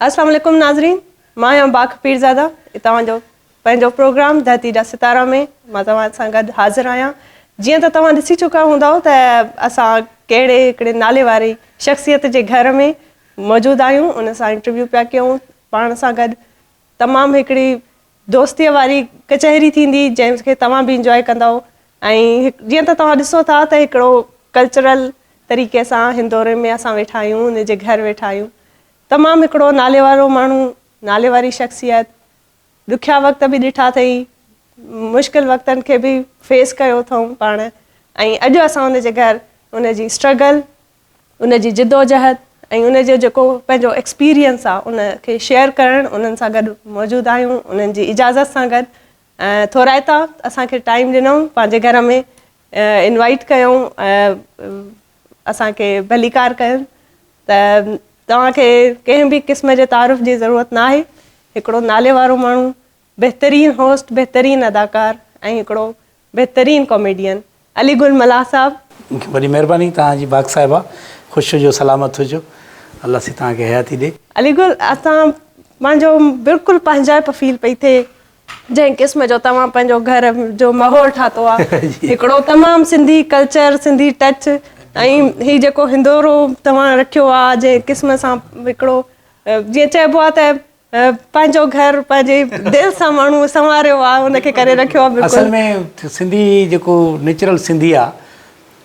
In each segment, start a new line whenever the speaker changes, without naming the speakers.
السلام عليڪم ناظرين مان آهيان باک پيرزاده توهان جو پنهنجو پروگرام ڌرتي جا ستارا ۾ مان توهان سان گڏ حاضر آهيان جيئن ته توهان ڏسي چڪا هوندؤ ته اسان ڪهڙي هڪڙي نالي واري شخصيت جي گهر ۾ موجود آهيون ان سان انٽرويو پيا ڪيون پاڻ سان گڏ تمام هڪڙي دوستيء واري ڪچهري ٿيندي جنهن کي توهان به انجواء ڪندؤ ۽ جيئن ته توهان ڏسو ٿا ته هڪڙو ڪلچرل طريقي سان هندوري ۾ اسان ويٺا آهيون ان جي گهر ويٺا آهيون تمام هڪڙو نالي وارو ماڻهو نالي واري شخصيت ڏکيا وقت به ڏٺا اٿئي مشڪل وقتن کي به فيس ڪيو اٿئون پاڻ ۽ اڄ اسان ان جي گهر ان جي اسٽرگل ان جي جدوجهد ۽ ان جو جيڪو پنهنجو ايڪسپيرينس آ ان کي شيئر ڪرڻ انهن سان گڏ موجود آهيون انهن جي اجازت سان گڏ ۽ ٿورائتا اسان کي ٽائيم ڏنائون پنهنجي گهر ۾ انوائيٽ ڪيائون ۽ اسان کي ڀليڪار ڪيون ته توهان کي ڪنهن به قسم جي تعارف جي ضرورت نه آهي هڪڙو نالي وارو ماڻهو بهترين هوسٽ بهترين اداڪار ۽ هڪڙو بهترين ڪاميڊين علي گل ملاح صاحب.
وڏي مهرباني توهان جي باغ صاحبه خوش هجو سلامت هجو الله سائين توهان کي حياتي ڏي.
علي گل اسان پنهنجو بلڪل پنهنجائپ فيل پئي ٿئي جنهن قسم جو توهان پنهنجو گهر جو ماحول ٺاتو آ هڪڙو تمام سنڌي ڪلچر سنڌي ٽچ ۽ هي جيڪو هندورو توهان رکيو آ جنهن قسم سان هڪڙو جيئن چئبو آ ته پنهنجو گهر پنهنجي دل سان ماڻهو سنواريو آ ان کي ڪري رکيو آ بلڪل.
اصل ۾ سنڌي جيڪو نيچرل سنڌي آ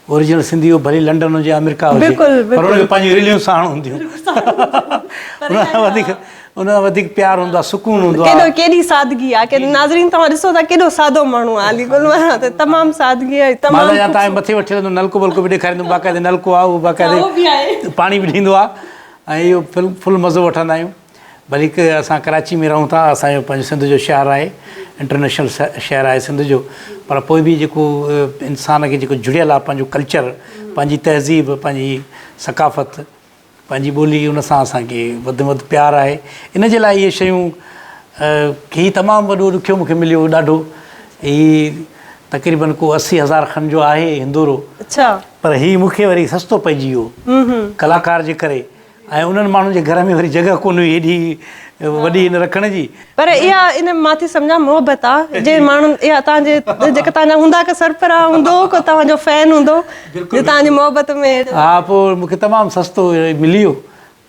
اوريجنل سنڌي اهو ڀلي لنڊن هجي آمريڪا هجي پر ان کي پنهنجون رليون ساڻ هونديون ان کان وڌيڪ ان کان وڌيڪ پيار هوندو آ سڪون هوندو آ.
ڪيڏو ڪيڏي سادگي آ ڪيڏو ناظرين توهان ڏسو ٿا ڪيڏو سادو ماڻهو آ علي گل ملاح ته تمام سادگي ۽ تمام
مان ته توهان کي مٿي وٺي هلندم نلڪو بلڪو به ڏيکاريندم باقاعدي نلڪو آ اهو باقاعدي پاڻي به ڏيندو آ ۽ اهو فل فل مزو وٺندا آهيون ڀلي ڪه اسان ڪراچي ۾ رهون ٿا اسان جو پنهنجو سنڌ جو شهر آهي انٽرنيشنل شهر آهي سنڌ جو پر پوء به جيڪو انسان کي جيڪو جڙيل آهي پنهنجو ڪلچر پنهنجي تهذيب پنهنجي ثقافت پنهنجي ٻولي ان سان اسان کي وڌ ۾ وڌ پيار آهي ان جي لاء اهي شيون هي تمام وڏو ڏکيو مونکي مليو ڏاڍو هي تقريبن ڪو 80 هزار کن جو آهي هندورو
اڇا
پر هي مونکي وري سستو پئجي ويو ڪلاڪار جي ڪري ۽ انهن ماڻهن جي گهر ۾ وري جڳهه ڪونه هئي ايڏي وڏي ان رکڻ جي.
پر اها ان مان ٿي سمجهان محبت آ جي ماڻهن اها توهان جي جيڪا توهان جا هوندا ڪا سرپراهه هوندو ڪو توهان جو فين هوندو جو توهان جي محبت ۾.
ها پوء مون کي تمام سستو ملي ويو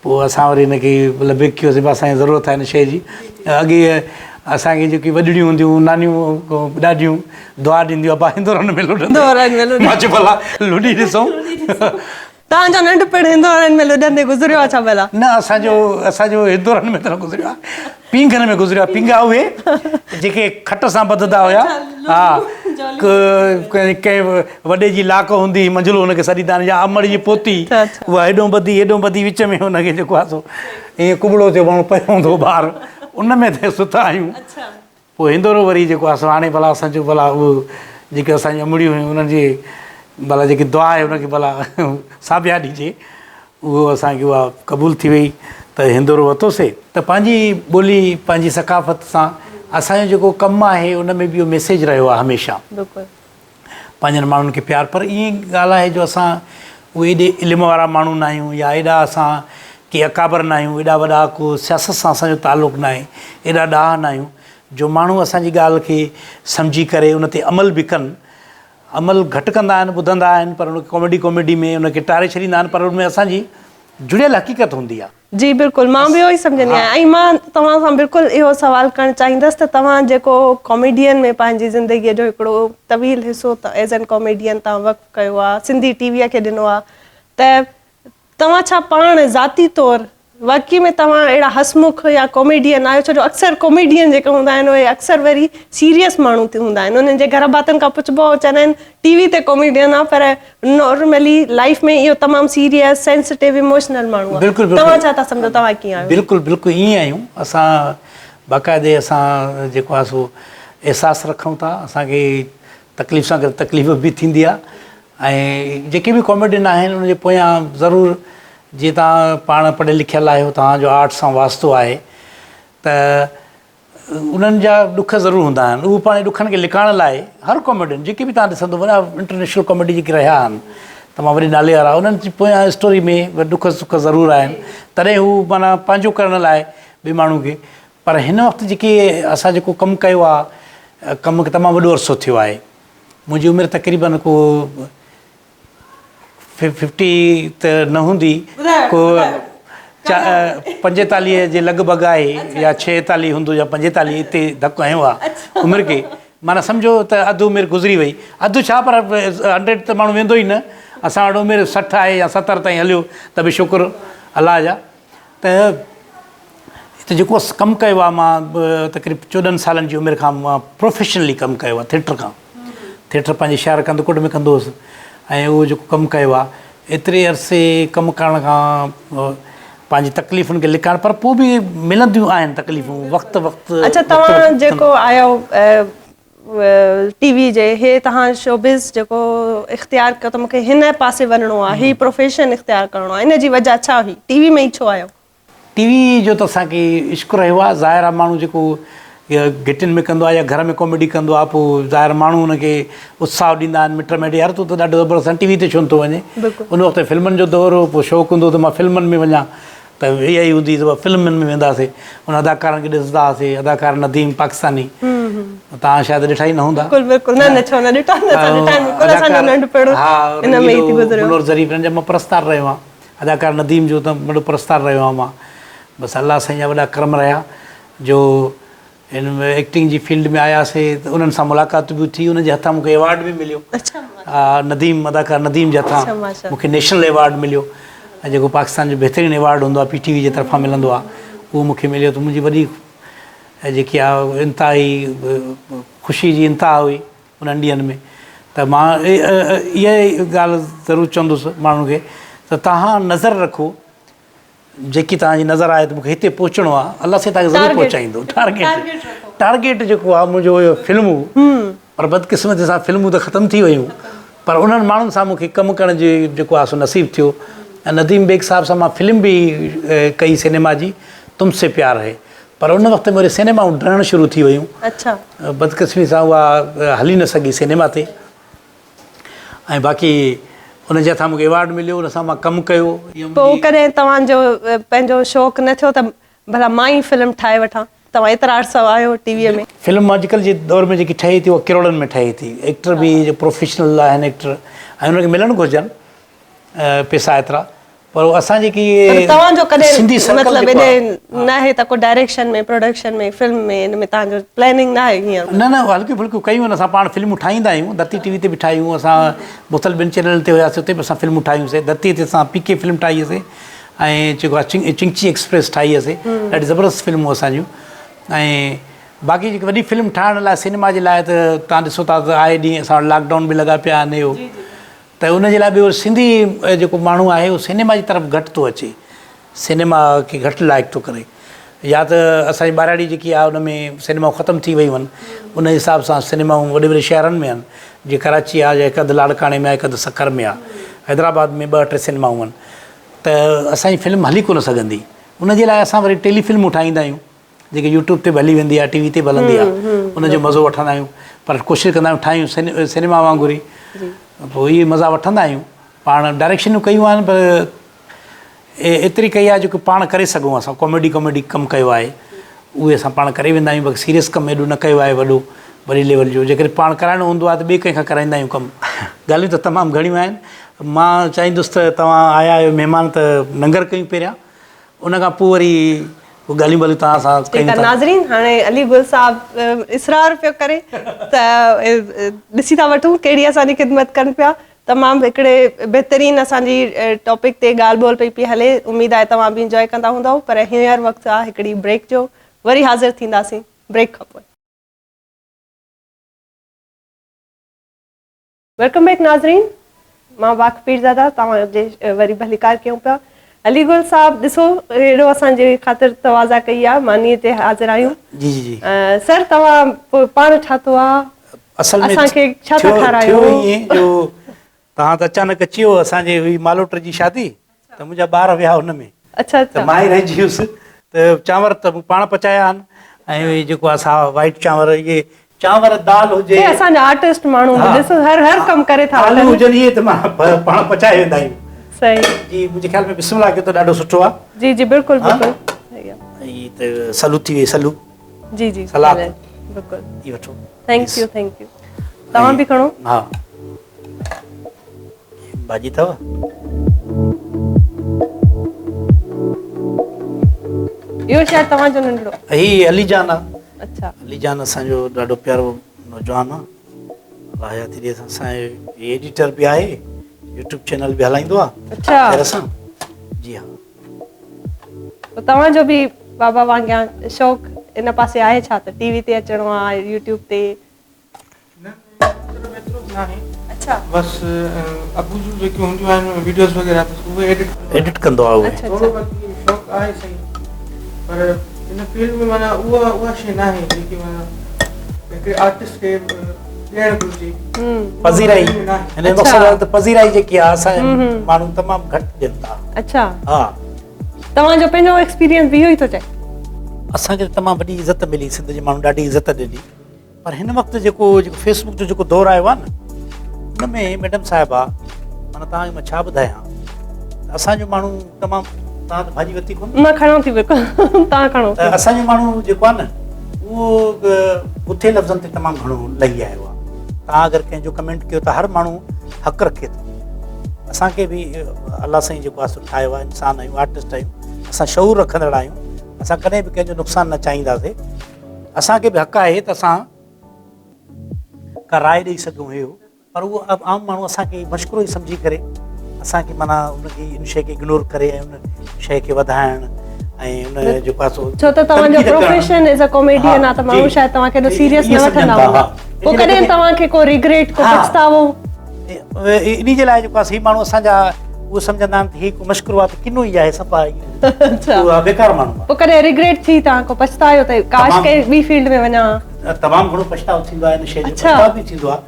پوء اسان وري ان کي لبيڪ ڪيوسين ڀاء اسان کي ضرورت آهي ان شيء جي اڳي اسان کي جيڪي وڏڙيون هونديون هيون نانيون ڏاڏيون دعا ڏينديون ابا هندورن ۾ لڏندي مان چيو ڀلا لڏي ڏسون.
توهان جو ننڍپڻ هندورن ۾ لڏندي گذريو آهي ڇا ڀلا؟
نه اسان جو اسان جو هندورن ۾ ته نه گذريو آهي پينگهن ۾ گذريو آهي پينگها اهي جيڪي کٽ سان ٻڌندا هيا ها ڪنهن وڏي جي لاڪ هوندي هئي منجهلو ان کي سڏيندا آهن يا امڙ جي پوتي اها هيڏو ٻڌي هيڏو ٻڌي وچ ۾ ان کي جيڪو آهي سو ائين ڪٻڙو ٿيو ماڻهو پيو هوندو هو ٻار ان ۾ ته ستا آهيون پوء هندورو وري جيڪو آهي سو هاڻي ڀلا اسان جو ڀلا اهو جيڪي اسان جون امڙيون هيون انهن جي ڀلا جيڪي دعا آهي ان کي ڀلا ساڀيا ڏجي اهو اسان کي اها قبول ٿي وئي ته هندورو ورتوسي. ته پنهنجي ٻولي پنهنجي ثقافت سان اسان جو جيڪو ڪم آهي ان ۾ به اهو ميسيج رهيو آهي هميشه.
بلڪل.
پنهنجن ماڻهن کي پيار پر ائين ڳالهه آهي جو اسان اهي ايڏي علم وارا ماڻهو نه آهيون يا ايڏا اسان ڪي اڪابر نه آهيون ايڏا وڏا ڪو سياست سان اسان جو تعلق نه آهي ايڏا ڏاها نه آهيون جو ماڻهو اسان جي ڳالهه کي سمجهي ڪري ان تي عمل به ڪن عمل گهٽ ڪندا آهن ٻڌندا آهن پر ان کي ڪاميڊي ڪاميڊي ۾ ان کي ٽاري ڇڏيندا آهن پر ان ۾ اسان جي جڙيل حقيقت هوندي آهي.
جي بلڪل مان به اهو ئي سمجهندي آهيان ۽ مان توهان سان بلڪل اهو سوال ڪرڻ چاهيندس ته توهان جيڪو ڪاميڊين ۾ پنهنجي زندگي جو هڪڙو طويل حصو ايز اين ڪاميڊين توهان وقف ڪيو آهي سنڌي ٽي وي کي ڏنو آهي ته توهان ڇا پاڻ ذاتي طور واقعي ۾ توهان اهڙا هسمک يا ڪاميڊين آهيو ڇو جو اڪثر ڪاميڊين جيڪا هوندا آهن اهي اڪثر وري سيريس ماڻهو هوندا آهن انهن جي گهر ڀاتين کان پڇبو چوندا آهن ٽي وي تي ڪاميڊين آ پر نارملي لائيف ۾ اهو تمام سيريس سينسيٽو ايموشنل ماڻهو آ
بلڪل بلڪل
توهان ڇا ٿا سمجهو توهان ڪيئن آهيو؟
بلڪل بلڪل ائين آهيون اسان باقاعدي اسان جيڪو آ سو احساس رکون ٿا اسان کي تڪليف سان گڏ تڪليف به ٿيندي آ ۽ جيڪي به ڪاميڊين آهن ان جي پويان ضرور جي توهان پاڻ پڙهيل لکيل آهيو توهان جو آرٽ سان واسطو آهي ته انهن جا ڏک ضرور هوندا آهن اهو پنهنجي ڏکن کي لڪائڻ لاء هر ڪاميڊين جيڪي به توهان ڏسندو وڏا انٽرنيشنل ڪاميڊي جيڪي رهيا آهن تمام وڏي نالي وارا انهن جي پويان اسٽوري ۾ ڏک سک ضرور آهن تڏهن هو معنيٰ پنهنجو ڪرڻ لاء ٻئي ماڻهو کي پر هن وقت جيڪي اسان جيڪو ڪم ڪيو آهي ڪم کي تمام وڏو عرصو ٿيو آهي منهنجي عمر تقريبن ڪو ففٽي ته نه هوندي ڪو پنجيتاليهه جي لڳ ڀڳ آهي يا ڇهيتاليهه هوندو يا پنجيتاليهه اتي ڌڪ هنيو آهي عمر کي معنيٰ سمجهو ته اڌ عمر گذري وئي اڌ ڇا پر هنڊريڊ ته ماڻهو ويندو ئي نه اسان وٽ عمر 60 آهي يا 70 تائين هليو ته به شڪر الله جا ته هتي جيڪو ڪم ڪيو آهي مان تقريب 14 سالن جي عمر کان مان پروفيشنلي ڪم ڪيو آهي ٿيٽر کان ٿيٽر پنهنجي شهر ڪنڌڪوٽ ۾ ڪندو هوس ۽ اهو جيڪو ڪم ڪيو آهي ايتري عرصي ڪم ڪرڻ کان پنهنجي تڪليفن کي لڪائڻ پر پوء به ملنديون آهن تڪليفون وقت وقت.
اڇا توهان جيڪو آيو ٽي وي جي هي توهان شوبز جيڪو اختيار ڪيو ته مونکي هن پاسي وڃڻو آهي هي پروفيشن اختيار ڪرڻو آهي ان جي وجه ڇا هئي ٽي وي ۾ ئي ڇو آيو؟
ٽي وي جو ته اسان کي عشق رهيو آهي ظاهر آهي ماڻهو جيڪو گهٽين ۾ ڪندو آهي يا گهر ۾ ڪاميڊي ڪندو آهي پوء ظاهر ماڻهو ان کي اتساهه ڏيندا آهن مٽ مائٽ يار تون ته ڏاڍو زبردست آهين ٽي وي تي ڇو نٿو وڃين ان وقت فلمن جو دور هو پوء شوق هوندو هو ته مان فلمن ۾ وڃان ته اها ئي هوندي ته فلمن ۾ وينداسي ان اداڪارن کي ڏسندا هئاسي اداڪار نديم پاڪستاني توهان شايد ڏٺا ئي نه هوندا
بلڪل بلڪل نه نه ڇو نه ڏٺا نه اسان ڏٺا آهن بلڪل اسان جو ننڍپڻ ان ۾ ئي ٿي گذريو
منور ظريف انهن جا مان پرستار رهيو آهيان اداڪار نديم جو ته وڏو پرستار رهيو آهيان مان بس الله سائين جا وڏا ڪرم رهيا جو هن ايڪٽنگ جي فيلڊ ۾ آياسي ته انهن سان ملاقات به ٿي انهن جي هٿان مونکي ايوارڊ به مليو نديم اداڪار نديم جي هٿان مونکي نيشنل ايوارڊ مليو ۽ جيڪو پاڪستان جو بهترين ايوارڊ هوندو آهي پي ٽي وي جي طرفان ملندو آهي اهو مونکي مليو ته منهنجي وڏي جيڪي آهي انتهائي خوشي جي انتها هئي انهن ڏينهن ۾ ته مان اها ڳالهه ضرور چوندس ماڻهن کي ته توهان نظر رکو جيڪي توهان جي نظر آهي ته مون کي هتي پهچڻو آهي الله سائين توهان کي ضرور پهچائيندو ٽارگيٽ ٽارگيٽ جيڪو آهي منهنجو اهو فلمون پر بدقسمتي سان فلمون ته ختم ٿي ويون پر انهن ماڻهن سان مون کي ڪم ڪرڻ جي جيڪو آهي سو نصيب ٿيو ۽ نديم بيگ صاحب سان مان فلم به ڪئي سئنيما جي تم سي پيار هي پر ان وقت ۾ وري سئنيمائون ڊهڻ شروع ٿي ويون بدقسمتي سان اها هلي نه سگهي سئنيما تي ۽ باقي ان جي هٿان مونکي ايوارڊ مليو ان سان مان ڪم ڪيو.
پوء ڪڏهن توهان جو پنهنجو شوق نه ٿيو ته ڀلا مان ئي فلم ٺاهي وٺان توهان ايترا عرصو آهيو ٽي وي ۾.
فلم اڄڪلهه جي دور ۾ جيڪي ٺهي ٿي اها ڪروڙن ۾ ٺهي ٿي ايڪٽر به پروفيشنل آهن ايڪٽر ۽ انهن کي ملڻ گهرجن پيسا ايترا پر اسان جيڪي
پر توهان جو ڪڏهن مطلب ايڏي ناهي ته ڪو ڊائريڪشن ۾ پروڊڪشن ۾ فلم ۾ ان ۾ توهان جو پلاننگ ناهي هينئر؟
نه نه هلڪيون ڦلڪيون ڪيون آهن اسان پاڻ فلمون ٺاهيندا آهيون ڌرتي ٽي وي تي به ٺاهيون اسان مختلف ٻن چينلن تي هياسي اتي به اسان فلمون ٺاهيون سي ڌرتي تي اسان پي ڪي فلم ٺاهي سي ۽ جيڪو آهي چنگچي ايڪسپريس ٺاهي سي ڏاڍي زبردست فلمون اسان جون ۽ باقي جيڪي وڏي فلم ٺاهڻ لاء سينما جي لاء ته توهان ڏسو ٿا ته آئي ڏينهن اسان وٽ لاڪ ڊائون به لڳا پيا آهن اهو ته ان جي لاء به سنڌي جيڪو ماڻهو آهي اهو سئنيما جي طرف گهٽ ٿو اچي سئنيما کي گهٽ لائڪ ٿو ڪري يا ته اسان جي ٻهراڙي جيڪي آهي ان ۾ سئنيمائون ختم ٿي ويون آهن ان حساب سان سئنيمائون وڏي وڏي شهرن ۾ آهن جيئن ڪراچي آهي يا هڪ اڌ لاڙڪاڻي ۾ آهي هڪ اڌ سکر ۾ آهي حيدرآباد ۾ ٻه ٽي سئنيمائون آهن ته اسان جي فلم هلي ڪونه سگهندي ان جي لاء اسان وري ٽيلي فلمون ٺاهيندا آهيون جيڪي يوٽيوب تي به هلي ويندي آهي ٽي وي تي به هلندي آهي ان جو مزو وٺندا آهيون پر ڪوشش ڪندا آهيون ٺاهيون سئنيما وانگر ئي پوء اهي مزا وٺندا آهيون پاڻ ڊائريڪشنون ڪيون آهن پر ايتري ڪئي آهي جيڪو پاڻ ڪري سگهون اسان ڪاميڊي ڪاميڊي ڪم ڪيو آهي اهي اسان پاڻ ڪري ويندا آهيون باقي سيريس ڪم ايڏو نه ڪيو آهي وڏو وڏي ليول جو جيڪڏهن پاڻ ڪرائڻو هوندو آهي ته ٻئي ڪنهن کان ڪرائيندا آهيون ڪم ڳالهيون ته تمام گهڻيون آهن مان چاهيندس ته توهان آيا آهيو مهمان ته ننگر ڪيون پهريان ان کان پوء وري پوء ڳالهيون ٻالهيون توهان سان ڪيون
ٺيڪ آ
ٿا.
ناظرين هاڻي علي گل صاحب اصرار پيو ڪري ته ڏسي ٿا وٺون ڪهڙي اسان جي خدمت ڪن پيا تمام هڪڙي بهترين اسان جي ٽاپڪ تي ڳالهه ٻولهه پئي پئي هلي اميد آهي توهان به انجوائي ڪندا هوندؤ پر هينئر وقت آ هڪڙي بريڪ جو وري حاضر ٿينداسين بريڪ کان پوء. Welcome back ناظرين مان واڪ پيرزاده توهان جي وري ڀليڪار ڪيون پيا علي گل صاحب ڏسو اهڙو اسان جي خاطر تواضع ڪئي آ ماني تي حاضر آهيون
جي جي جي
سر توهان پوء پاڻ ٺاتو آ
اصل ۾
اسان کي ڇا ٿا کارايو
ٿيو ائين جو توهان ته اچانڪ اچي ويو اسان جي هئي مالوٽ جي شادي ته منهنجا ٻار ويا ان ۾
اڇا اڇا
ته مان ئي رهجي ويس ته چانور ته مون پاڻ پچايا آهن ۽ جيڪو آ سا وائيٽ چانور اهي چانور دال هجي.
هي اسان جا آرٽسٽ ماڻهو به ڏس هر هر ڪم ڪري ٿا
وٺن. آلو هجن اهي ته مان پاڻ پچائي ويندا آهيون.
صحيح.
جي منهنجي خيال ۾ بسم الله ڪيو ته ڏاڍو سٺو آهي.
جي جي بلڪل بلڪل.
هي ته سلو ٿي وئي سلو.
جي جي
سلاد.
بلڪل.
هي وٺو.
Thank you thank you. توهان به کڻو.
ها. ڀاڄي اٿو.
اهو شايد توهان جو ننڍڙو.
هي علي جان آ.
اڇا.
علي جان اسان جو ڏاڍو پيارو نوجوان آ. الله حياتي ڏي اسان جو هي ايڊيٽر به آهي يوٽيوب چينل به هلائيندو آ.
اڇا.
خير سان جي ها.
پوء توهان جو به بابا وانگيان شوق ان پاسي آهي ڇا ته ٽي وي تي اچڻو آ يوٽيوب تي.
نه مطلب ايترو به ناهي اڇا بس ابو جون جيڪي هونديون آهن ويڊيوز وغيره بس اهي ايڊٽ
ايڊٽ ڪندو آهي
اهي ٿورو
باقي شوق آهي صحيح پر ان فيلڊ ۾ معنيٰ اها اها شي ناهي جيڪي معنيٰ هڪڙي آرٽسٽ کي ڏيڻ گهرجي
پذيرائي هن جو مقصد آهي ته پذيرائي جيڪي آهي اسان ماڻهو تمام گهٽ ڏين ٿا
اڇا
ها
توهان جو پنهنجو ايڪسپيرينس به اهو ئي ٿو چئي
اسان کي تمام وڏي عزت ملي سنڌ جي ماڻهن ڏاڍي عزت ڏني پر هن وقت جيڪو جيڪو فيس بڪ جو جيڪو دور آيو آهي نه ان ۾ ميڊم صاحبه معنيٰ توهان کي مان ڇا ٻڌايان ته اسان جو ماڻهو تمام توهان ته ڀاڄي ورتي ڪونه
نه کڻو ٿي بلڪل توهان کڻو
ته اسان جو ماڻهو جيڪو آهي نه اهو بٿي لفظن تي تمام گهڻو لهي آيو آهي توهان اگر ڪنهن جو ڪمينٽ ڪيو ته هر ماڻهو حق رکي ٿو اسان کي به الله سائين جيڪو آهي سو ٺاهيو آهي انسان آهيون آرٽسٽ آهيون اسان شعور رکندڙ آهيون اسان ڪڏهن به ڪنهن جو نقصان نه چاهينداسي اسان کي به حق آهي ته اسان ڪا راء ڏئي سگهون هيو پر اهو عام ماڻهو اسان کي مشڪرو ئي سمجهي ڪري اسان کي معنيٰ ان کي ان شيء کي اگنور ڪري ۽ ان شيء کي وڌائڻ ۽ ان جيڪو آهي سو
ڇو ته توهان جو پروفيشن از ا ڪاميڊين آ ته ماڻهو شايد توهان کي ايڏو سيريس نه وٺندا هوندا پوء ڪڏهن توهان کي ڪو ريگريٽ ڪو پڇتاوو
انهي جي لاء جيڪو آهي هي ماڻهو اسان جا اهو سمجهندا آهن ته هي ڪو مشڪرو آهي ته ڪنو ئي آهي صفا
اڇا
اهو بيڪار ماڻهو آهي.
پوء ڪڏهن ريگريٽ ٿي توهان ڪو پڇتايو ته ڪاش ڪنهن ٻي فيلڊ ۾ وڃان ها.
تمام گهڻو پڇتاء ٿيندو آهي ان شيء جو پڇتاء به ٿيندو آهي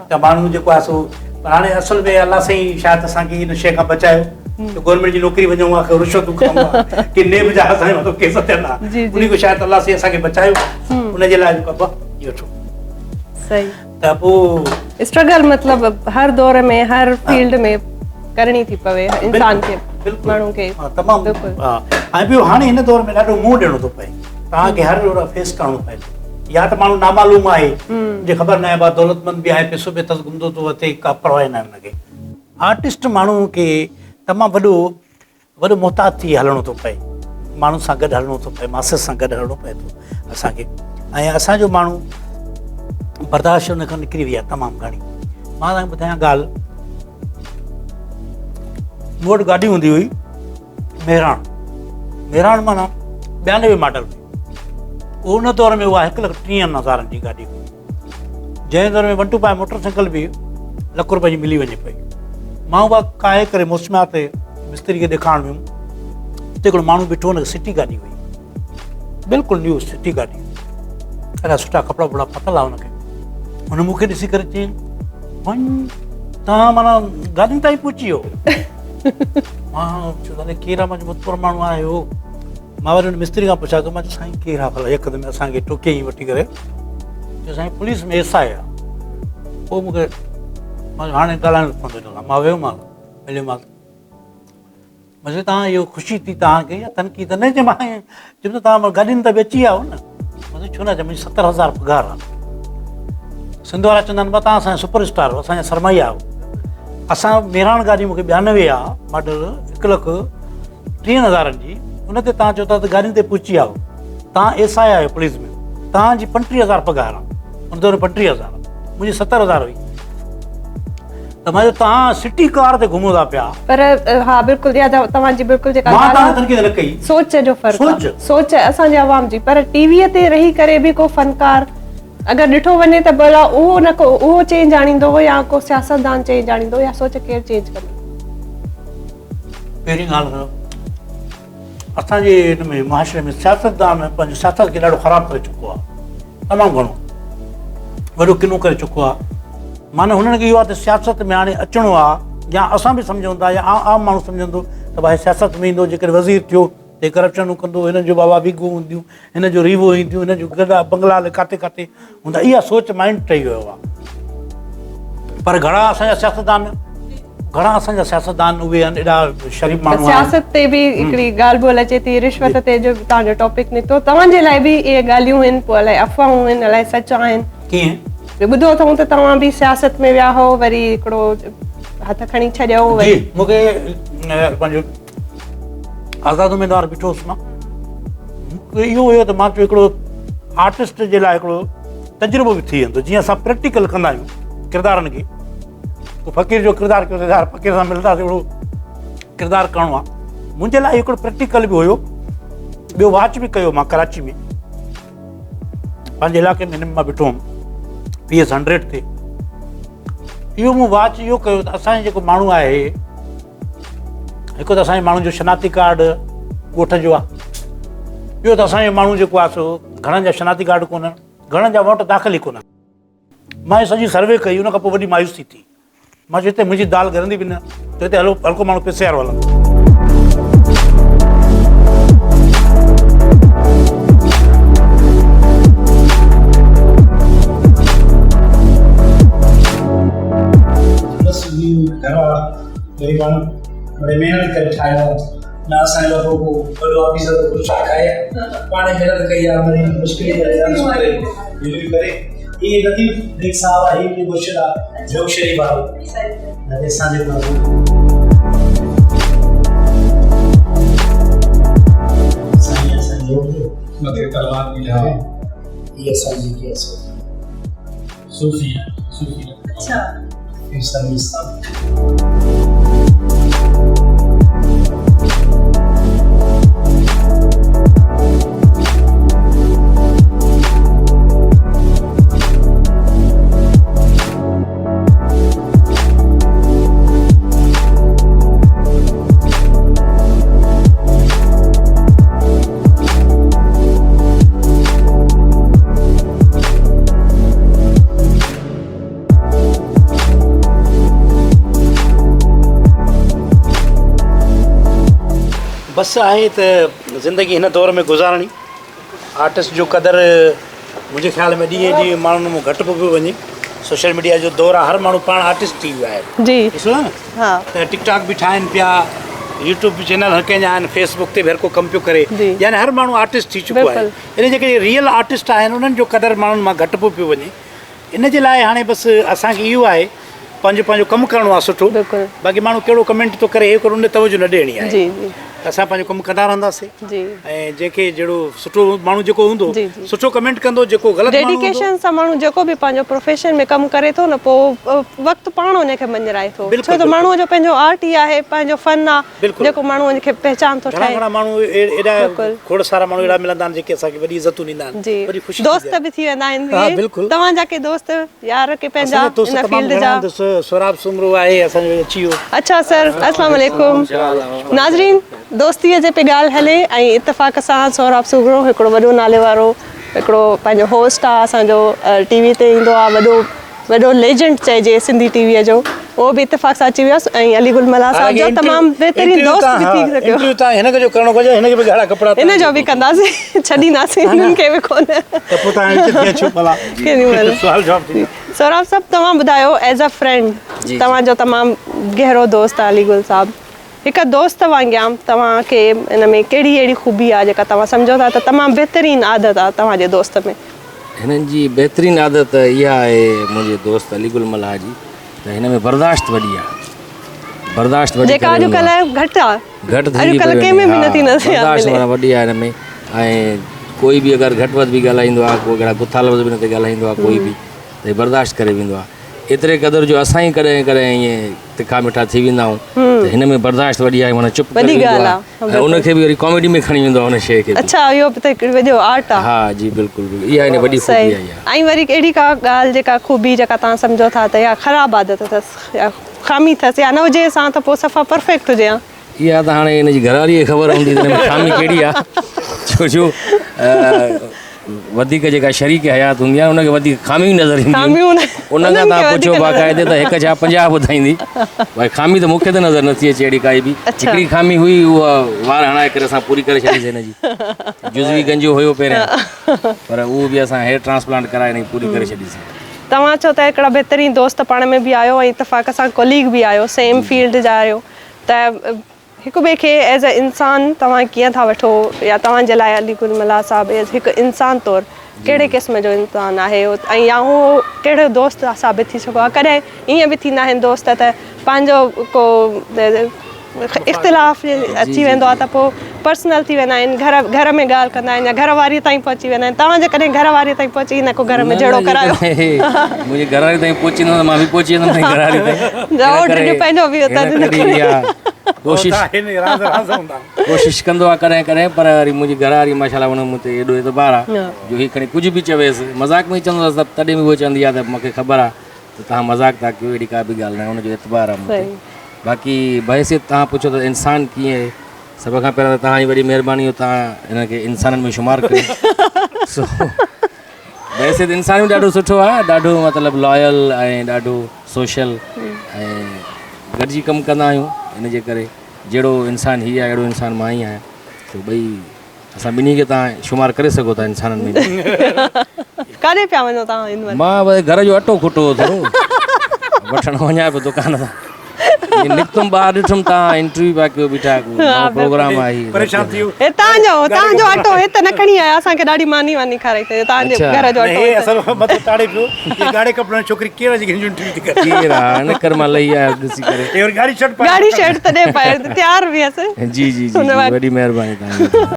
ته ماڻهو جيڪو آهي سو پر هاڻي اصل ۾ الله سائين شايد اسان کي ان شيء کان بچايو ته گورنمينٽ جي نوڪري وڃون ها رشوتون کائون ها ڪي نيب جا اسان جي مٿان ڪيس ٿين ها انهي کان شايد الله سائين اسان کي بچايو ان جي لاء جيڪو آهي وٺو
صحيح
ته پوء
اسٽرگل مطلب هر دور ۾ هر فيلڊ ۾ ڪرڻي ٿي پوي انسان کي ماڻهو کي
تمام بلڪل ۽ ٻيو هاڻي هن دور ۾ ڏاڍو منهن ڏيڻو ٿو پئي توهان کي هر فيس ڪرڻو پئي ٿو يا ته ماڻهو نامعلوم آهي جي خبر نه آهي با دولتمند به آهي پيسو به اٿس گهمندو ٿو وتي ڪا پرواهه نه آهي هن کي آرٽسٽ ماڻهو کي تمام وڏو وڏو محتاط ٿي هلڻو ٿو پئي، ماڻهن سان گڏ هلڻو ٿو پئي، ماسز سان گڏ هلڻو پئي ٿو اسان کي ۽ اسان جو ماڻهو برداشت ان کان نڪري وئي آهي تمام گهڻي. مان توهان کي ٻڌايان ڳالهه، مون وٽ گاڏي هوندي هئي مهراڻ، مهراڻ معنيٰ 92 ماڊل هئي، ان دور ۾ اها هڪ لک ٽيهن هزارن جي گاڏي هئي. جنهن دور ۾ one two five motor cycle به لک روپئي جي ملي وڃي پئي. مان اها ڪاهي ڪري موسميات تي مستري کي ڏيکارڻ ويم. اتي هڪڙو ماڻهو بيٺو هن کي سٽي گاڏي هئي. بلڪل نيو سٽي گاڏي. ايڏا سٺا ڪپڙا وپڙا پاتل هئا هن کي. هن مون کي ڏسي ڪري چيائين، وڃ توهان معنيٰ گاڏين تائين پهچي ويو. مان چيو دادا ڪير آهي؟ مان چيو متبر ماڻهو آهي هو. مان وري ان مستري کان پڇا ڪيو، مان چيو سائين ڪير آ ڀلا يڪدم اسان کي ٽوڪيائين وٺي ڪري، چيو سائين پوليس ۾ ايس I آ. پوء مون کي مان چيو هاڻي ڳالهائڻو پوندو هن سان. مان ويومانس مليومانس، مان چيو توهان اهو خوشي ٿي توهان کي يا تنقيد؟ نه چيو مان چيم ته توهان گاڏين ته به اچي ويا آهيو نه. مان چيو ڇو نه اچان، منهنجي 70,000 پگهار آ. سنڌ وارا چوندا آهن توهان اسان جا سپر اسٽار آهيو، اسان جا سرمايا آهيو. اسان مهراڻ گاڏي مون کي 92 آ ماڊل، هڪ لک ٽيهن هزارن جي، ان تي توهان چئو ٿا ته گاڏين تي پهچي آيو، توهان ايس I آهيو پوليس ۾، توهان جي 35,000 پگهار آهي، ان دور ۾ 35,000، منهنجي 70,000 هئي، ته مان چيو توهان سٽي ڪار تي گهمو ٿا پيا.
پر ها بلڪل اها توهان جي بلڪل جيڪا
مان توهان تي تنقيد نه ڪئي.
سوچ جو فرق آهي، سوچ اسان جي عوام جي، پر ٽي ويء تي رهي ڪري به ڪو فنڪار اگر ڏٺو وڃي ته ڀلا اهو نه ڪو اهو چينج آڻيندو يا ڪو سياستدان چينج آڻيندو يا سوچ ڪير چينج ڪندو؟
پهرين ڳالهه ته اسان جي هن ۾ معاشري ۾ سياستدان پنهنجي سياست کي ڏاڍو خراب ڪري چڪو آهي، تمام گهڻو وڏو ڪنو ڪري چڪو آهي. معنيٰ هنن کي اهو آهي ته سياست ۾ هاڻي اچڻو آهي، يا اسان به سمجهون ٿا يا عام ماڻهو سمجهندو ته ڀائي سياست ۾ ايندو جيڪڏهن وزير ٿيو ته هي ڪرپشنون ڪندو، هن جو بابا ويگو هونديون، هن جو ريوو اينديون، هن جو گڏا بنگلا الائي ڪاٿي ڪاٿي هوندا. اها سوچ مائنڊ ٺهي ويو آهي. پر گهڻا اسان جا سياستدان، گهڻا اسان جا سياستدان اهي آهن ايڏا شريف ماڻهو آهن.
سياست تي به هڪڙي ڳالهه ٻولهه اچي ٿي، رشوت تي جو توهان جو ٽاپڪ نڪتو، توهان جي لاء به اهي ڳالهيون آهن، پوء الائي افواهون آهن الائي سچ آهن.
ڪيئن؟
ٻڌو اٿئون ته توهان به سياست ۾ ويا هئو، وري هڪڙو هٿ کڻي ڇڏيو.
جي مون کي پنهنجو آزاد اميدوار بيٺو هوس مان، مون کي اهو هيو ته مان چيو هڪڙو آرٽسٽ جي لاء هڪڙو تجربو به ٿي ويندو، جيئن اسان پريڪٽيڪل ڪندا آهيون ڪردارن کي. تو فقير جو ڪردار ڪيو ته يار فقير سان ملنداسين، اهڙو ڪردار ڪرڻو آهي. منهنجي لاء هڪڙو پريڪٽيڪل به هيو. ٻيو واچ به ڪيو مان ڪراچي ۾ پنهنجي علائقي ۾ هن ۾ مان بيٺو هوم پي ايس هنڊريڊ تي. اهو مون واچ اهو ڪيو ته اسان جو جيڪو ماڻهو آهي، هڪ ته اسان جي ماڻهن جو شناختي ڪارڊ ڳوٺ جو آهي، ٻيو ته اسان جو ماڻهو جيڪو آهي سو گهڻن جا شناختي ڪارڊ ڪونهن، گهڻن جا ووٽ داخل ئي ڪونهن. مان سڄي سروي ڪئي، ان کان پوء وڏي مايوسي ٿي. مان چيو هتي منهنجي دال ڳرندي به نه ته هتي هلو هلڪو ماڻهو پئسي وارو هلندو.
بس هي گهر وارا غريباڻو وڏي محنت ڪري ٺاهيو آهي نه اسان جو ابو ڪو وڏو آفيسر هو ڇا کائي پاڻ محنت ڪئي آهي وري مشڪل ڪري ڪري ڪري هي لطيف بيگ صاحب آهي، هي به مرشد آهي جوڳ شريف وارو اسان جي سائين اسان جو
مٿي تلوار به آهي.
هي اسان جي ڪي
صوفي صوفي
اچھا
هي سروس صاحب.
بس آهي ته زندگي هن دور ۾ گذارڻي. آرٽسٽ جو قدر منهنجي خيال ۾ ڏينهن ڏينهن ماڻهن ۾ گهٽبو پيو وڃي. سوشل ميڊيا جو دور آهي، هر ماڻهو پاڻ آرٽسٽ ٿي ويو آهي.
جي
ڏسو ٿا نه
ها
ته ٽڪ ٽاڪ به ٺاهن پيا، يوٽيوب به چينل هر ڪنهن جا آهن، فيس بڪ تي به هر ڪو ڪم پيو ڪري، يعني هر ماڻهو آرٽسٽ ٿي چڪو آهي. ان جيڪي ريئل آرٽسٽ آهن انهن جو قدر ماڻهن مان گهٽبو پيو وڃي. ان جي لاء هاڻي بس اسان کي اهو آهي پنهنجو پنهنجو ڪم ڪرڻو آهي سٺو، باقي ماڻهو ڪهڙو ڪمينٽ ٿو ڪري اهو ڪري ان ڏي توجه نه ڏيڻي آهي. ته اسان پنهنجو ڪم ڪندا رهنداسين ۽ جنهن کي جهڙو سٺو ماڻهو جيڪو هوندو سٺو ڪمينٽ ڪندو، جيڪو غلط ماڻهو هوندو.
ڊيڊيڪيشن سان ماڻهو جيڪو به پنهنجو پروفيشن ۾ ڪم ڪري ٿو نه پوء وقت پاڻ ان کي مڃرائي ٿو، ڇو ته ماڻهو جو پنهنجو آرٽ ئي آهي، پنهنجو فن آهي جيڪو ماڻهو ان کي پهچان ٿو
ٺاهي. گهڻا گهڻا ماڻهو اهڙا کوڙ سارا ماڻهو اهڙا ملندا آهن جيڪي اسان کي وڏي عزتون ڏيندا آهن، وڏي خوشي ٿيندي آهي.
دوست به ٿي ويندا آهن. توهان جا ڪي دوست يار ڪي پنهنجا ان فيلڊ جا؟
سهراب سومرو آهي اسان جو اچي ويو.
اڇا سر السلام عليڪم. ناظرين دوستي جي پئي ڳالهه هلي ۽ اتفاق سان سهراب سومرو هڪڙو وڏو نالي وارو هڪڙو پنهنجو هوسٽ آ اسان جو ٽي وي تي ايندو آ، وڏو وڏو ليجنڊ چئجي سنڌي ٽي ويء جو، اهو به اتفاق سان اچي ويس ۽ علي گل ملاح صاحب جو تمام بهترين دوست به ٿي سگهيو.
انٽرويو تان هن کي جو ڪرڻو گهرجي هن کي به ڳاڙها ڪپڙا
ان جو به ڪنداسين، ڇڏينداسين هنن کي به ڪونه.
ته پوء تان هتي ٿي اچو ڀلا.
ڪيڏي مهل.
سوال جواب ٿيندا.
سهراب صاحب توهان ٻڌايو ايز ا فرينڊ توهان جو تمام گهرو دوست آهي علي گل صاحب، هڪ دوست وانگيان توهان کي ان ۾ ڪهڙي اهڙي خوبي آهي جيڪا توهان سمجهو ٿا ته تمام بهترين عادت آهي توهان جي دوست ۾؟
هنن جي بهترين عادت اها آهي منهنجي دوست علي گل ملاح جي ته هن ۾ برداشت وڏي آهي. برداشت وڏي
جيڪا
ڪري
اڄ
ويندو آهي.
ڪلهه گهٽ آهي.
گهٽ ٿيندي
اڄ ڪلهه
پئي
ڪنهن ۾
وڃي.
به نٿي
ها
نظر
برداشت
ملي.
معنيٰ وڏي آهي هن ۾ ۽ ڪوئي به اگر گهٽ وڌ به ڳالهائيندو آهي ڪو اهڙا گٿا لفظ به نه تي ڳالهائيندو آهي ڪوئي به ته هي برداشت ڪري ويندو آهي. ايتري قدر جو اسان ئي ڪڏهن ڪڏهن ائين تکا مٺا ٿي ويندا آهيون ته هن ۾ برداشت وڏي آهي معنيٰ چپ ڪري ويندو آهي ۽ ان کي به وري ڪاميڊي ۾ کڻي ويندو آهي ان شيء کي به.
اڇا اهو به ته هڪڙو وڏو آرٽ آهي.
ها جي بلڪل بلڪل اها هن وڏي خوبي آهي اها.
۽ وري اهڙي ڪا ڳالهه جيڪا خوبي جيڪا توهان سمجهو ٿا ته اها خراب عادت اٿس يا خامي اٿس يا نه هجيس ها ته پوء صفا پرفيڪٽ هجي ها.
اها ته هاڻي هن جي گهرواريء کي خبر هوندي ته هن ۾ خامي ڪهڙي آهي ڇو جو وڌيڪ جيڪا شريڪ حيات هوندي آهي ان کي وڌيڪ خاميون نظر اينديون آهن ان کان توهان پڇو باقاعدي ته هڪ ڇا 50 ٻڌائيندي ڀائي خامي ته مون کي ته نظر نٿي اچي اهڙي ڪائي به هڪڙي خامي هئي اها وار هڻائي ڪري اسان پوري ڪري ڇڏي سي هن جي جزوي گنجو هيو پهريان پر اهو به اسان هيئر ٽرانسپلانٽ ڪرائي هن جي پوري ڪري ڇڏي سي.
توهان چئو ته هڪڙا بهترين دوست پاڻ ۾ به آهيو ۽ اتفاق سان ڪوليگ به آهيو سيم فيلڊ جا آهيو ته هڪ ٻئي کي ايز اي انسان توهان ڪيئن ٿا وٺو يا توهان جي لاء علي گل ملاح صاحب ايز هڪ انسان طور ڪهڙي قسم جو انسان آهي ۽ يا هو ڪهڙو دوست ثابت ٿي سگهو آهي ڪڏهن ائين به ٿيندا آهن دوست ته پنهنجو ڪو اختلاف اچي ويندو آهي ته پوء پرسنل ٿي ويندا آهن گهر گهر ۾ ڳالهه ڪندا آهن يا گهر واري تائين پهچي ويندا آهن توهان جي ڪڏهن گهر واري تائين پهچي نه ڪو گهر ۾ جهيڙو ڪرايو
منهنجي گهر واري تائين پهچي ويندو ته مان به پهچي ويندم گهر واري تائين
پنهنجو به
ڪوشش ڪوشش ڪندو آهي ڪڏهن ڪڏهن پر وري منهنجي گهر واري ماشاءالله ان مون تي ايڏو اعتبار آهي جو هي کڻي ڪجهه به چويس مذاق ۾ چوندو آهي تڏهن به هوء چوندي آهي ته مون کي خبر آهي ته توهان مذاق ٿا ڪيو اهڙي ڪا به ڳالهه ناهي ان جو اعتبار آهي مون تي باقي بحيثيت توهان پڇو ته انسان ڪيئن آهي سڀ کان پهريان ته توهان جي وڏي مهرباني جو توهان هن کي انسانن ۾ شمار ڪيو سو بحيثيت انسان به ڏاڍو سٺو آهي ڏاڍو مطلب لائل ۽ ڏاڍو سوشل ۽ گڏجي ڪم ڪندا آهيون ان جي ڪري جهڙو انسان هي آهي اهڙو انسان مان ئي آهيان سو ٻئي اسان ٻنهي کي توهان شمار ڪري سگهو ٿا انسانن ۾.
ڪاڏي پيا وڃو توهان هن مهل؟
مان بس گهر جو اٽو کٽو هو ٿورو وٺڻ وڃان پيو دڪان تان ائين نڪتم ٻاهر ڏٺم توهان انٽرويو پيا ڪيو بيٺا ڪو نئون پروگرام آهي هي
پريشان ٿي ويو.
هي توهان جو توهان جو اٽو هت نه کڻي آيا اسان کي ڏاڍي ماني واني کارائي اٿئي توهان جي گهر جو اٽو
هي اصل مٿو تاڙي پيو هي ڳاڙهي ڪپڙن واري ڇوڪري ڪير آهي جيڪي هن جو انٽرويو ٿي ڪري.
ڪير آهي ان ڪري مان لهي آيس ڏسي ڪري.
هي وري ڳاڙهي شرٽ پائي.
ڳاڙهي شرٽ تڏهن پائي تيار به هيس.
جي جي جي وڏي مهرباني توهان جي.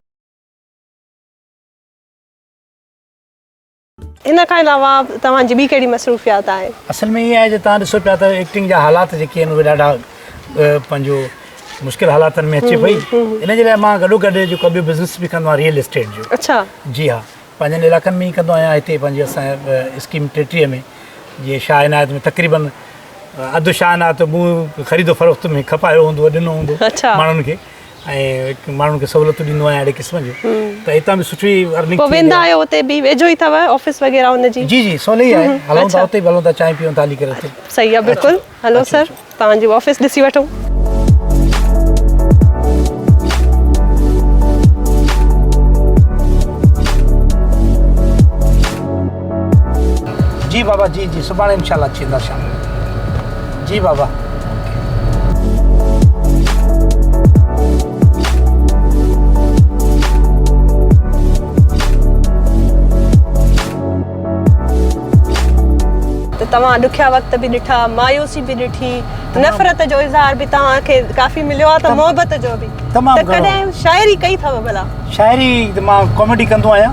ان کان علاوه توهان جي ٻي ڪهڙي مصروفيات آهي؟
اصل ۾ ائين آهي جو توهان ڏسو پيا ته ايڪٽنگ جا حالات جيڪي آهن اهي ڏاڍا پنهنجو مشڪل حالاتن ۾ اچي پئي ان جي لاء مان گڏو گڏ جيڪو ٻيو بزنس به ڪندو آهيان ريئل اسٽيٽ جو.
اڇا.
جي ها پنهنجن علائقن ۾ ئي ڪندو آهيان هتي پنهنجي اسان اسڪيم 33 ۾ جيئن شاهه عنايت ۾ تقريبن اڌ شاهه عنايت مون خريد و فروخت ۾ کپايو هوندو ڏنو هوندو ماڻهن کي ۽ ماڻهن کي سهولتون ڏيندو آهيان اهڙي قسم جون ته هتان به سٺي ارننگ
پوء ويندا آهيو اتي به ويجهو ئي اٿو آفيس وغيره ان جي؟
جي جي سولي ئي آهي هلون ٿا اتي به هلون ٿا چانهه پيئون ٿا هلي ڪري اتي.
صحيح آهي بلڪل هلو سر توهان جي آفيس ڏسي وٺون.
جي بابا جي جي سڀاڻي انشاء الله اچي ويندا شام جو جي بابا.
ته توهان ڏکيا وقت به ڏٺا، مايوسي به ڏٺي، نفرت جو اظهار به توهان کي ڪافي مليو آهي ته محبت جو به.
تمام
ته ڪڏهن شاعري ڪئي اٿو ڀلا؟
شاعري ته مان ڪاميڊي ڪندو آهيان.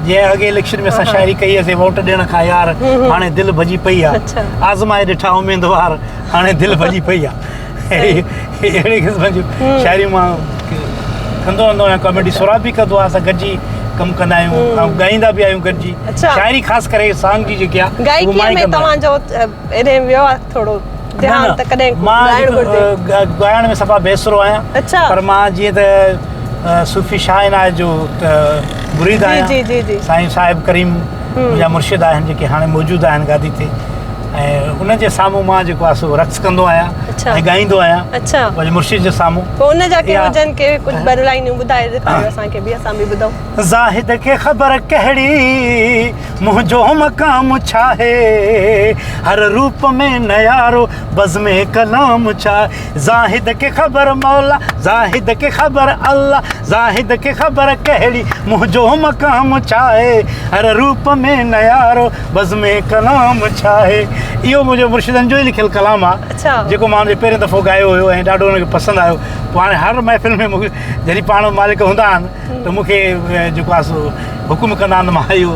جيئن اڳي اليڪشن ۾ اسان شاعري ڪئي هئي ووٽ ڏيڻ کان يار هاڻي دل ڀڄي پئي آ آزمائي ڏٺا اميدوار هاڻي دل ڀڄي پئي آ اهڙي قسم جون شاعريون مان ڪندو رهندو آهيان ڪاميڊي سهراب به ڪندو آهي اسان گڏجي ڪم ڪندا آهيون ۽ ڳائيندا به آهيون گڏجي شاعري خاص ڪري سانگ جي جيڪي آهي
گائڪي ۾ توهان جو ايڏي ويو آهي ٿورو ڌيان ته ڪڏهن ڳائڻ گهرجي.
مان ڳائڻ ۾ صفا بيسرو آهيان پر مان جيئن ته صوفي شاهه عنايت جو مريد آهيان
جي جي جي
سائين صاحب ڪريم منهنجا مرشد آهن جيڪي هاڻي موجود آهن گادي تي ۽ ان جي سامهون مان جيڪو آهي سو رقص ڪندو آهيان ۽ ڳائيندو آهيان
اڇا
پنهنجي مرشد جي سامهون
پوء ان جا ڪي هجن ڪي ڪجهه ٻه لائنون ٻڌائي ڏيکاريو اسان کي به اسان به ٻڌون.
زاهد کي خبر ڪهڙي منهنجو مقام ڇاهي هر روپ ۾ نيارو بزم ڪلام ڇا زاهد کي خبر مولا زاهد کي خبر الله زاهد کي خبر ڪهڙي منهنجو مقام ڇاهي هر روپ ۾ نيارو بزم ڪلام ڇاهي اهو منهنجو مرشدن جو ئي لکيل ڪلام آهي جيڪو مان ان جو پهريون دفعو ڳايو هيو ۽ ڏاڍو ان کي پسند آيو پوء هاڻي هر محفل ۾ مون کي جڏهن پاڻ مالڪ هوندا آهن ته مون کي جيڪو آهي سو حڪم ڪندا آهن ته مان اهو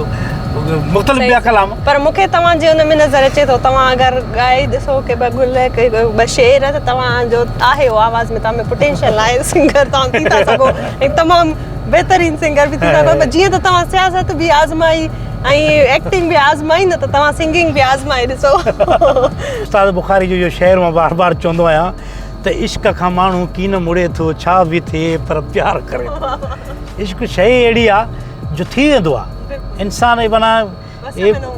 مختلف ٻيا ڪلام.
پر مون کي توهان جي ان ۾ نظر اچي ٿو توهان اگر ڳائي ڏسو ڪي ٻه گل ڪي ٻه شعر ته توهان جو آهي اهو آواز ۾ توهان ۾ پوٽينشل آهي سنگر توهان ٿي ٿا سگهو ۽ تمام بهترين سنگر به ٿي ٿا سگهو پر جيئن ته توهان سياست به آزمائي ۽ ايڪٽنگ به آزمائي نه ته توهان سنگنگ به آزمائي ڏسو.
استاد بخاري جو اهو شعر مان بار بار چوندو آهيان ته عشق کان ماڻهو ڪين مڙي ٿو ڇا به ٿئي پر پيار ڪري ٿو. عشق شيء اهڙي آ جو ٿي ويندو آ. انسان ئي معنيٰ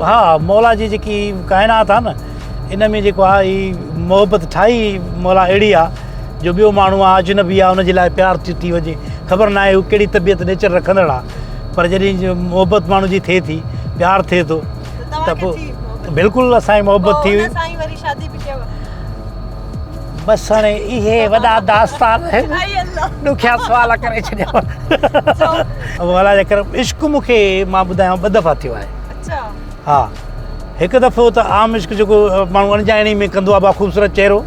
ها مولا جي جيڪي ڪائنات آ نه ان ۾ جيڪو آ هي محبت ٺاهي مولا اهڙي آ جو ٻيو ماڻهو آ اجنبي آ ان جي لاء پيار ٿي ٿي وڃي خبر ناهي هو ڪهڙي طبيعت نيچر رکندڙ آ پر جڏهن محبت ماڻهو جي ٿئي ٿي پيار ٿئي ٿو ته پوء بلڪل اسان جي محبت ٿي وئي بس هاڻي اهي وڏا داستان آهن ڏکيا سوال ڪري ڇڏيا الله جا ڪرم عشق مون کي مان ٻڌايان ٻه دفعا ٿيو آهي ها هڪ دفعو ته عام عشق جيڪو ماڻهو اڻڄاڻي ۾ ڪندو آهي با خوبصورت چهرو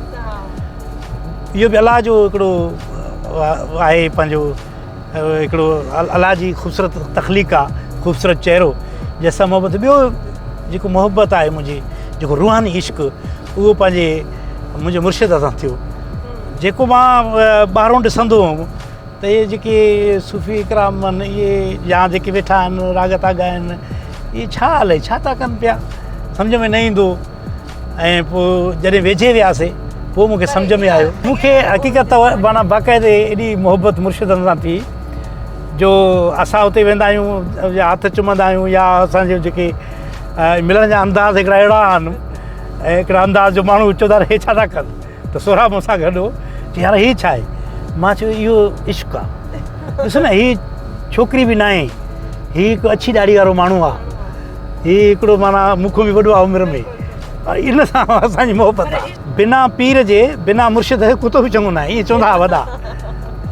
اهو به الله جو هڪڙو آهي پنهنجو هڪڙو الله جي خوبصورت تخليق آ خوبصورت چهرو جنهن سان محبت ٻيو جيڪو محبت آهي منهنجي جيڪو روحاني عشق اهو پنهنجي منهنجي مرشد سان ٿيو جيڪو مان ٻاهرون ڏسندو هوم ته اهي جيڪي صوفي اڪرام آهن اهي يا جيڪي ويٺا آهن راڳ ٿا ڳائن اهي ڇا الائي ڇا ٿا ڪن پيا سمجهه ۾ نه ايندو ۽ پوء جڏهن ويجهي وياسي پوء مون کي سمجهه ۾ آيو. مون کي حقيقت اٿو معنيٰ باقاعدي ايڏي محبت مرشدن سان ٿي جو اسان اتي ويندا آهيون يا هٿ چمندا آهيون يا اسان جو جيڪي ملڻ جا انداز هڪڙا اهڙا آهن ۽ هڪڙا انداز جو ماڻهو چوندا آهن هي ڇا ٿا ڪن ته سهراب مون سان گڏ هو چي يار هي ڇا آهي مان چيو اهو عشق آهي ڏس نه هي ڇوڪري به ناهي هي هڪ اڇي ڏاڙهي وارو ماڻهو آهي هي هڪڙو معنيٰ مون کان به وڏو آهي عمر ۾ ان سان اسان جي محبت آهي. بنا پير جي بنا مرشد جي ڪتو به چڱو ناهي ائين چوندا هئا وڏا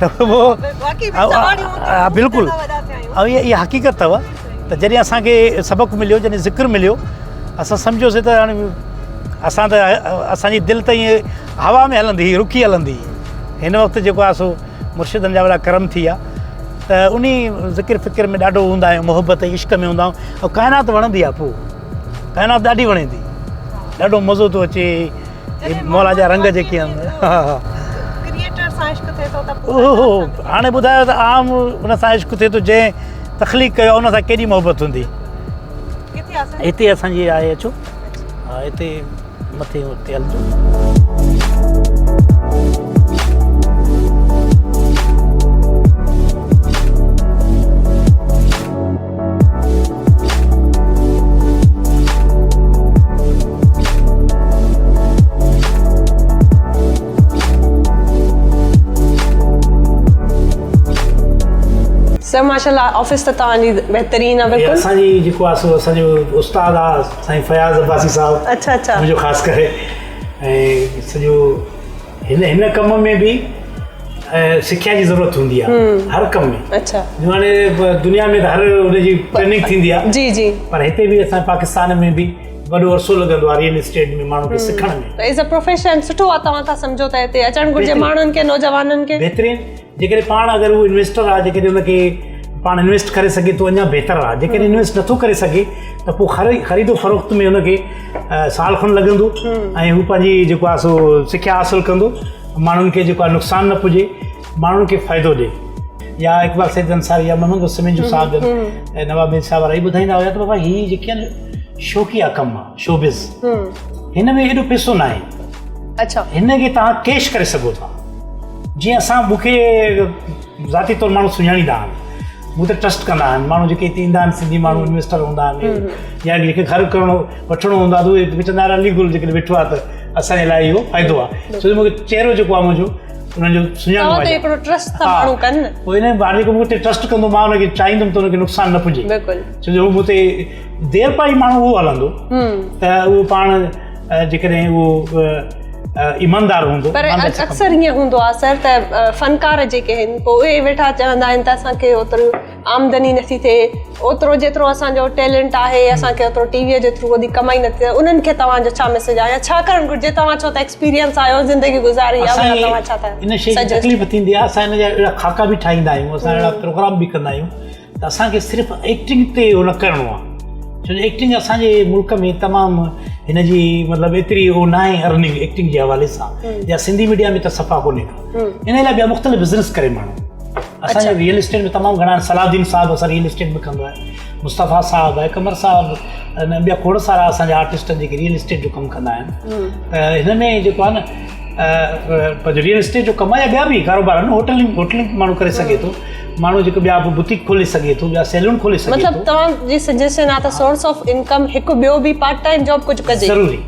ته پوء بلڪل اها حقيقت اٿو ته جڏهن اسان کي سبق مليو جڏهن ذڪر مليو اسان سمجهيوسي ته هاڻي اسان ته اسان جي دل ته ائين هوا ۾ هلندي هئي رکي هلندي هئي هن وقت جيڪو آهي سو مرشدن جا وڏا ڪرم ٿي ويا ته انهي ذڪر فڪر ۾ ڏاڍو هوندا آهيون محبت ۽ عشق ۾ هوندا آهيون ۽ ڪائنات وڻندي آهي پوء ڪائنات ڏاڍي وڻي ٿي ڏاڍو مزو ٿو اچي مولا جا رنگ جيڪي آهن هاڻي ٻڌايو ته عام ان سان عشق ٿئي ٿو جنهن تخليق ڪيو ان سان ڪيڏي محبت هوندي هتي اسان جي آهي اچو ها هتي مٿي اتي هلجو.
سر ماشاءالله آفيس ته توهان جي بهترين آ بلڪل.
اسان جي جيڪو آ سو اسان جو استاد آ سائين فياض عباسي صاحب
اڇا اڇا
منهنجو خاص ڪري ۽ سڄو هن هن ڪم ۾ به سکيا جي ضرورت هوندي آهي هر ڪم ۾
اڇا
جو هاڻي دنيا ۾ ته هر ان جي ٽريننگ ٿيندي آهي
جي جي
پر هتي به اسان پاڪستان ۾ به وڏو عرصو لڳندو آهي ريئل اسٽيٽ ۾ ماڻهو کي سکڻ ۾
ته ايز ا پروفيشن سٺو آهي توهان ٿا سمجهو ته هتي اچڻ گهرجي ماڻهن کي نوجوانن کي
بهترين جيڪڏهن پاڻ اگر هو انويسٽر آهي جيڪڏهن ان کي پاڻ انويسٽ ڪري سگهي ٿو اڃا بهتر آهي جيڪڏهن انويسٽ نٿو ڪري سگهي ته پوء خريد و فروخت ۾ هن کي سال کن لڳندو ۽ هو پنهنجي جيڪو آهي سو سکيا حاصل ڪندو ماڻهن کي جيڪو آهي نقصان نه پڄي ماڻهن کي فائدو ڏي يا اقبال سيد انصاري يا محمد سميجو صاحب جن ۽ نواب مير صاحب وارا هي ٻڌائيندا هيا ته بابا هي جيڪي آهن شوقيه ڪم آهي شوبز هن ۾ ايڏو پيسو ناهي
اڇا
هن کي توهان ڪيش ڪري سگهو ٿا جيئن اسان مون کي ذاتي طور ماڻهو سڃاڻيندا آهن مون تي ٽرسٽ ڪندا آهن ماڻهو جيڪي هتي ايندا آهن سنڌي ماڻهو انويسٽر هوندا آهن يا جنهن کي گهر ڪرڻو وٺڻو هوندو آهي ته اهي چوندا آهن علي گل جيڪڏهن ويٺو آهي ته اسان جي لاء اهو فائدو آهي ڇو جو مون کي چهرو جيڪو آهي منهنجو انهن جو سڃاڻو
آهي هڪڙو ٽرسٽ ٿا ماڻهو ڪن
پوء ان باري جيڪو مون تي ٽرسٽ ڪندو مان ان کي چاهيندم ته ان کي نقصان نه پڄي
بلڪل
ڇو جو هو مون تي دير پائي ماڻهو اهو هلندو ته اهو پاڻ جيڪڏهن اهو ايماندار هوندو.
پر اڪثر ائين هوندو آهي سر ته فنڪار جيڪي آهن پوء اهي ويٺا چوندا آهن ته اسان کي اوتري آمدني نٿي ٿئي اوترو جيترو اسان جو ٽيلنٽ آهي اسان کي اوترو ٽي وي جي ٿرو وڌيڪ ڪمائي نٿي ٿئي انهن کي توهان جو ڇا ميسيج آهي يا ڇا ڪرڻ گهرجي توهان ڇو ته ايڪسپيرينس آهيو زندگي گذاري آهي توهان ڇا ٿا
ان شي جي تڪليف ٿيندي آهي اسان ان جا اهڙا خاڪا به ٺاهيندا آهيون اسان اهڙا پروگرام به ڪندا آهيون ته اسان کي صرف ايڪٽنگ تي اهو نه ڪرڻو آهي ڇو جو ايڪٽنگ اسان جي ملڪ ۾ تمام هن جي مطلب ايتري اهو نه آهي ارننگ ايڪٽنگ جي حوالي سان يا سنڌي ميڊيا ۾ ته صفا ڪونهي ڪا ان لاء ٻيا مختلف بزنس ڪري ماڻهو اسان جي ريئل اسٽيٽ ۾ تمام گهڻا صلاح الدين صاحب اسان ريئل اسٽيٽ ۾ ڪندو آهي مصطفيٰ صاحب آهي قمر صاحب ۽ ٻيا کوڙ سارا اسان جا آرٽسٽ آهن جيڪي ريئل اسٽيٽ جو ڪم ڪندا آهن ته هن ۾ جيڪو آهي نه پنهنجو ريئل اسٽيٽ جو ڪم آهي يا ٻيا به ڪاروبار آهن هوٽلنگ هوٽلنگ ماڻهو ڪري سگهي ٿو. ماڻهو جيڪو ٻيا به بوتيڪ کولي سگهي ٿو ٻيا سيلون کولي سگهي ٿو.
مطلب توهان جي سجيشن آ ته سورس آف انڪم هڪ ٻيو به پارٽ ٽائيم جاب ڪجهه ڪجي.
ضروري.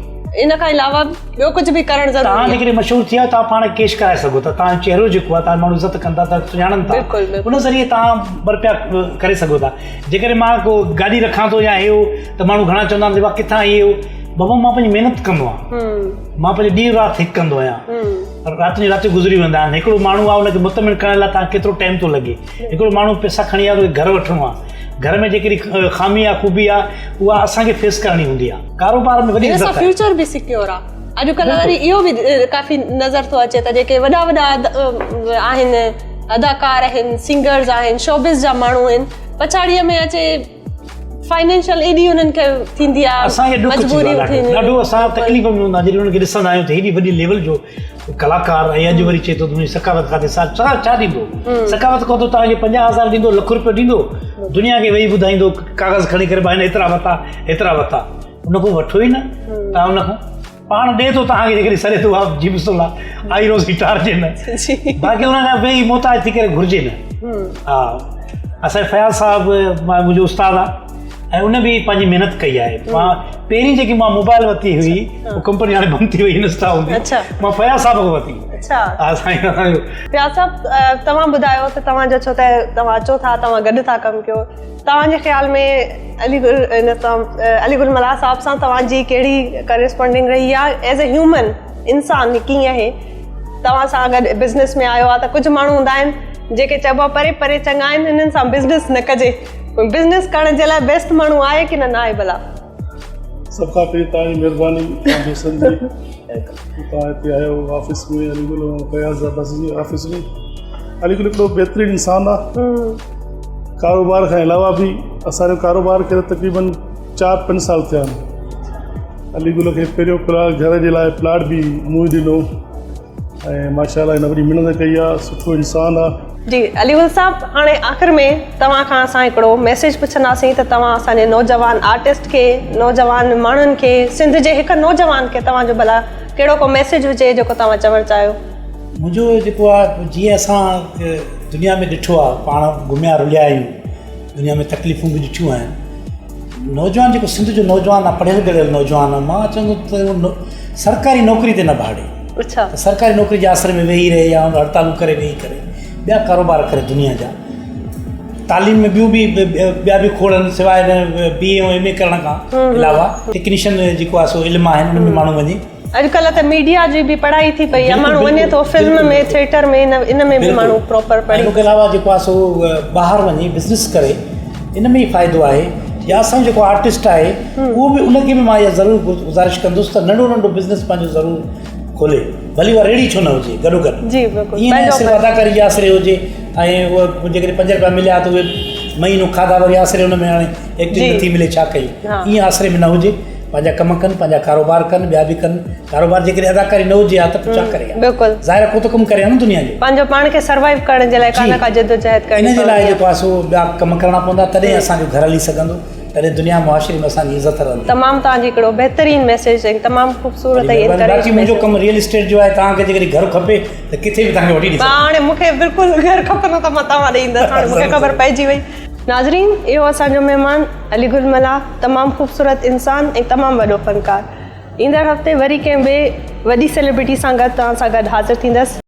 ان کان علاوه ٻيو ڪجهه به ڪرڻ ضروري
توهان جيڪڏهن مشهور ٿي ويا توهان پاڻ ڪيش ڪرائي سگهو ٿا توهان جو چهرو جيڪو آهي توهان ماڻهو عزت ڪن ٿا توهان کي سڃاڻن ٿا ان ذريعي توهان ٻه رپيا ڪري سگهو ٿا جيڪڏهن مان ڪو گاڏي رکان ٿو يا هي هو ته ماڻهو گهڻا چوندا آهن ته ڪٿان هي هو بابا مان پنهنجي محنت ڪندو آهيان مان پنهنجو ڏينهن رات هڪ ڪندو آهيان راتين جون راتيون گذري ويندا آهن هڪڙو ماڻهو آهي ان کي مطمئن ڪرڻ لاء توهان ڪيترو ٽائيم ٿو لڳي هڪڙو ماڻهو پئسا کڻي آيو گهر وٺڻو آهي گهر ۾ جيڪڏهن خامي آهي خوبي آهي اها اسان کي فيس ڪرڻي هوندي آهي ڪاروبار ۾ وڏي عزت آهي.
فيوچر به سيڪيور آ. اڄڪلهه وري اهو به ڪافي نظر ٿو اچي ته جيڪي وڏا وڏا آهن اداڪار آهن سنگرز آهن شوبز جا ماڻهو آهن پڇاڙيء ۾ اچي فائنينشل ايڏي انهن کي ٿيندي آ
اسان کي ڏک ٿيندو آ ڏاڍو ڏاڍو اسان تڪليف ۾ هوندا جڏهن انهن کي ڏسندا آهيون ته هيڏي وڏي ليول جو ڪلاڪار ۽ اڄ وري چئي ٿو ته منهنجي سخاوت کاتي سان ڇا ڇا ڏيندو سخاوت کاتو توهان کي 50000 ڏيندو لک روپيو ڏيندو دنيا کي ويهي ٻڌائيندو ڪاغذ کڻي ڪري ڀائي هن ايترا ورتا ايترا ورتا ان کان وٺو ئي نه توهان ان کان پاڻ ڏي ٿو توهان کي جيڪڏهن سڙي ٿو اها جي بسم الله آئي روزي ٽارجي نه باقي ان کان ويهي محتاج ٿي ڪري گهرجي نه ها اسان فياض صاحب منهنجو استاد آ ۽ ان به پنهنجي محنت ڪئي آهي مان پهرين جيڪي مان موبائل ورتي هئي اها ڪمپني هاڻي بند ٿي وئي انسٽا هوندي مان فياض صاحب کان ورتي
اڇا ها سائين فياض صاحب توهان ٻڌايو ته توهان جو ڇو ته توهان اچو ٿا توهان گڏ ٿا ڪم ڪيو توهان جي خيال ۾ علي گل علي گل ملاح صاحب سان توهان جي ڪهڙي ڪريسپانڊنگ رهي آهي ايز اي هيومن انسان ڪيئن آهي توهان سان گڏ بزنس ۾ آيو آهي ته ڪجهه ماڻهو هوندا آهن جيڪي چئبو آهي پري پري چڱا آهن انهن سان بزنس نه ڪجي بزنس ڪرڻ جي لاء بيسٽ ماڻهو آهي ڪي نه ناهي ڀلا.
سڀ کان پهرين توهان جي مهرباني توهان دوستن جي توهان هتي آيو آفيس ۾ علي گل فياض عباسي جي آفيس ۾ علي گل هڪڙو بهترين انسان آ ڪاروبار کان علاوه به اسانجو ڪاروبار کي تقريبن 4 5 سال ٿيا آهن علي گل کي پهريون پلاٽ گهر جي لاء پلاٽ به مون ئي ڏنو ۽ ماشاء الله هن وڏي محنت ڪئي آ سٺو انسان آ.
جي علي گل صاحب هاڻي آخر ۾ توهان کان اسان هڪڙو ميسيج پڇنداسين ته توهان اسان جي نوجوان آرٽسٽ کي نوجوان ماڻهن کي سنڌ جي هڪ نوجوان کي توهان جو ڀلا ڪهڙو ڪو ميسيج هجي جيڪو توهان چوڻ چاهيو.
منهنجو جيڪو آ جيئن اسان دنيا ۾ ڏٺو آ پاڻ گهميا رليا آهيون دنيا ۾ تڪليفون به ڏٺيون آهن نوجوان جيڪو سنڌ جو نوجوان آ پڙهيل ڳڙهيل نوجوان آ مان چوندو ته سرڪاري نوڪري تي نه ڀاڙي
اڇا
سرڪاري نوڪري جي آسري ۾ ويهي رهي يا هڙتالون ڪري ويهي ڪري ٻيا ڪاروبار ڪري دنيا جا تعليم ۾ ٻيون به ٻيا به کوڙ آهن سواء بي اي ايم اي ڪرڻ کان علاوه ٽيڪنيشن جيڪو آ سو علم آهن ان ۾ ماڻهو وڃي
اڄڪلهه ته ميڊيا جي به پڙهائي ٿي پئي آهي ماڻهو وڃي ٿو فلم ۾ ٿيٽر ۾ ان ۾ به ماڻهو پراپر پڙهي
ان کان علاوه جيڪو آهي سو ٻاهر وڃي بزنس ڪري ان ۾ ئي فائدو آهي يا اسان جيڪو آرٽسٽ آهي اهو به ان کي به مان اها ضرور گذارش ڪندس ته ننڍو ننڍو بزنس پنهنجو ضرور کولي ڀلي اها ريڙهي ڇو نه هجي گڏو گڏ
جي بلڪل
ائين نه صرف اداڪاري جي آسري هجي ۽ اهو جيڪڏهن 5 روپيا مليا ته اهي مهينو کاڌا وري آسري ان ۾ هاڻي ايڪٽنگ نٿي ملي ڇا ڪيون ائين آسري ۾ نه هجي پنهنجا ڪم ڪن پنهنجا ڪاروبار ڪن ٻيا به ڪن ڪاروبار جيڪڏهن اداڪاري نه هجي ها ته پوء ڇا ڪري ها
بلڪل
ظاهر آهي ڪو ته ڪم ڪري ها نه دنيا جو
پنهنجو پاڻ کي سروائيو ڪرڻ جي لاء ڪا نه ڪا جدوجهد ڪرڻي
ان جي لاء جيڪو آهي سو ٻيا ڪم ڪرڻا پوندا تڏهن اسان جو گهر هلي سگهندو تڏهن دنيا معاشري ۾ اسان جي عزت رهندي.
تمام توهان جي هڪڙو بهترين ميسيج ۽ تمام خوبصورت ۽ انڪريج
باقي منهنجو ڪم ريئل اسٽيٽ جو آهي توهان کي جيڪڏهن گهر کپي ته ڪٿي به توهان کي وٺي ڏئي
سگهان. هاڻي مون کي بلڪل گهر کپندو ته مان توهان ڏي ايندس هاڻي مون کي خبر پئجي وئي. ناظرين اهو اسان جو مهمان علي گل ملاح تمام خوبصورت انسان ۽ تمام وڏو فنڪار. ايندڙ هفتي وري ڪنهن ٻئي وڏي سيلبرٽي سان گڏ توهان سان گڏ حاضر ٿيندس.